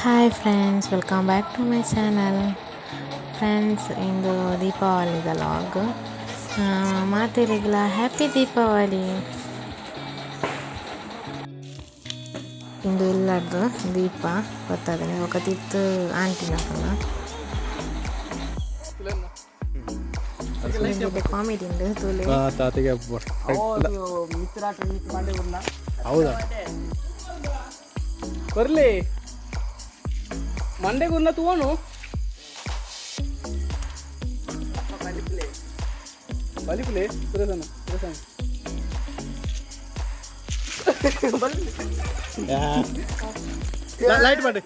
Hi friends, welcome back to my channel. Friends, ಇಂದು ದೀಪಾವಳಿದ vlog. ಮಾತೆರೆಗ್ಲ happy Deepavali. ಇಂದು ಇಲ್ಲಡ್ದು ದೀಪ ಗೊತ್ತಾದ್ರೆ ఒక ತಿತ್ತು ಆಂಟಿನಕುಲು ಕಾಮಿಡಿ ಉಂಡು ತೂಲೆ. ತಾತಿಗೆ. ಹೌದಾ? ಬರ್ಲಿ ಮಂಡೆಗುನ್ನ ತೂವನು ಬಲಿಪುಲೆ ಸುರೇಶನ ಸುರೇಶನ. ಲೈಟ್ ಮಾಡಿ.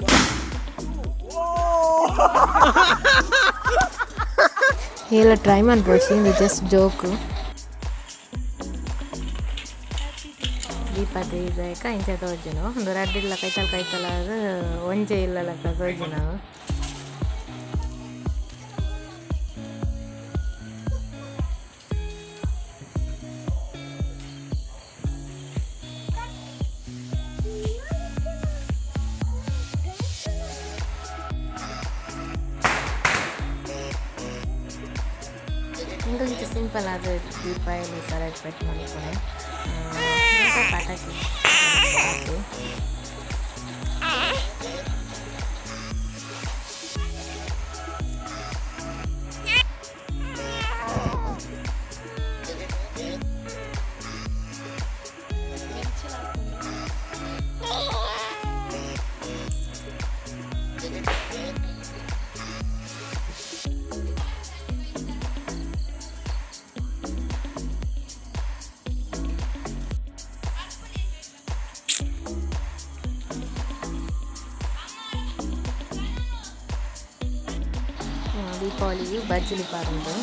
ಏಲ ಟ್ರೈ ಮನ್ಪೊಡ್ಚಿ, ಇಂದು ಜಸ್ಟ್ ಜೋಕು. ದೀಪ ದೀದಾಯ್ಕ ಇಂಚ ತೋಜುನು. ಒಂದು ರಡ್ಡ್ ಇಲ್ಲ ಕೈತಲ್ ಕೈತಲ್ ಆದ್ ಒಂಜೆ ಇಲ್ಲ ಲೆಕ್ಕ ತೋಜುನವು. ಇಂದು ಸಿಂಪಲ್ ಆದ್ ದೀಪ ಎಲ್ಲ ಸೆಲೆಬ್ರೇಟ್ ಮನ್ಪುನೆ. ಪಟಾಕಿ ಆತು. ದೀಪಾವಳಿಗೆ ಬಜ್ಜಿಲಿ ಪಾರುಂಡು.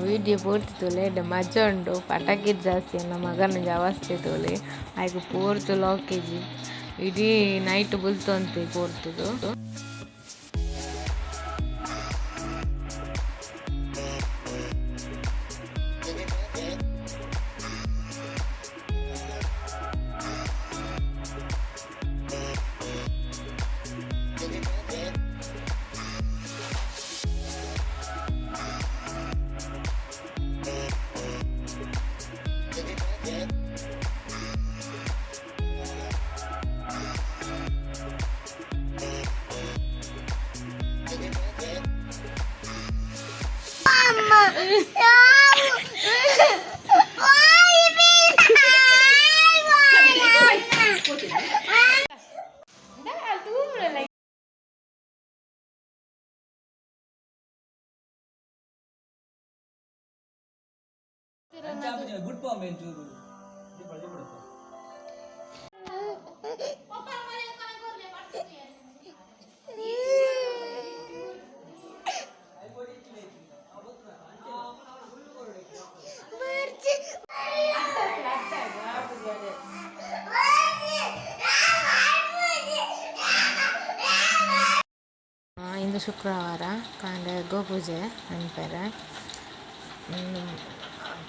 ವಿಡಿಯೋ ಪೂರ್ತಿ ತೂಲೆ, ಎಡ್ಡೆ ಮಜಾ ಉಂಡು. ಪಟಾಕಿ ಜಾಸ್ತಿ ಎನ್ನ ಮಗನ ಅವಸ್ಥೆ ತೂಲೆ. ಆಯ್ಕ್ ಪೂರ್ತಿ ಲಾಕೇಜಿ, ಇಡೀ ನೈಟ್ ಬುಲ್ತೊಂತೆ ಪೊರ್ತುಡು. ಇಂದು ಶುಕ್ರವಾರ ಕಾಂಡೆ ಗೋಪೂಜೆ ಮನ್ಪೆರೆ.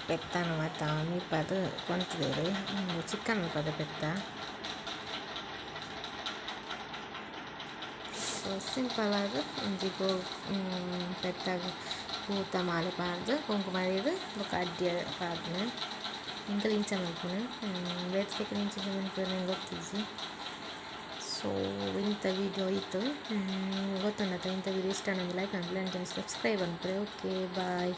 ಪೆತ್ತನ್ ಮಾತ ಮೀಪಾದ್ ಕೊಂತುದೆರ್. ಉಂದು ಚಿಕನ್ ಮನ್ಪದ ಪೆತ್ತ. ಸಿಂಪಲ್ ಆದ್ ಒಂಜಿ ಗೋ ಪೆತ್ತಗ್ ಪೂತ ಮಾಲೆ ಪಾಡ್ದ್, ಕುಂಕುಮ ದೀದ್, ಬೊಕ ಅಡ್ಯ ಪಾಡ್ದ್ನ. ಎಂಕುಲು ಇಂಚ ಮನ್ಪುನು, ಬೇತೆ ಎಂಚ ಮನ್ಪುವೆರ್ ಎಂಕ್ ಗೊತ್ತಿಜ್ಜಿ. ಸೊ ಇಂತ ವಿಡಿಯೋ ಇತ್ತು. ಗೊತ್ತುಂಡತ? ಇಂಥ ವಿಡಿಯೋ ಇಷ್ಟ ಆಂಡ ಲೈಕ್ ಮನ್ಪುಲೆ, ಅಂಚನೆ ಸಬ್ಸ್ಕ್ರೈಬ್ ಮನ್ಪುಲೆ. Okay, bye.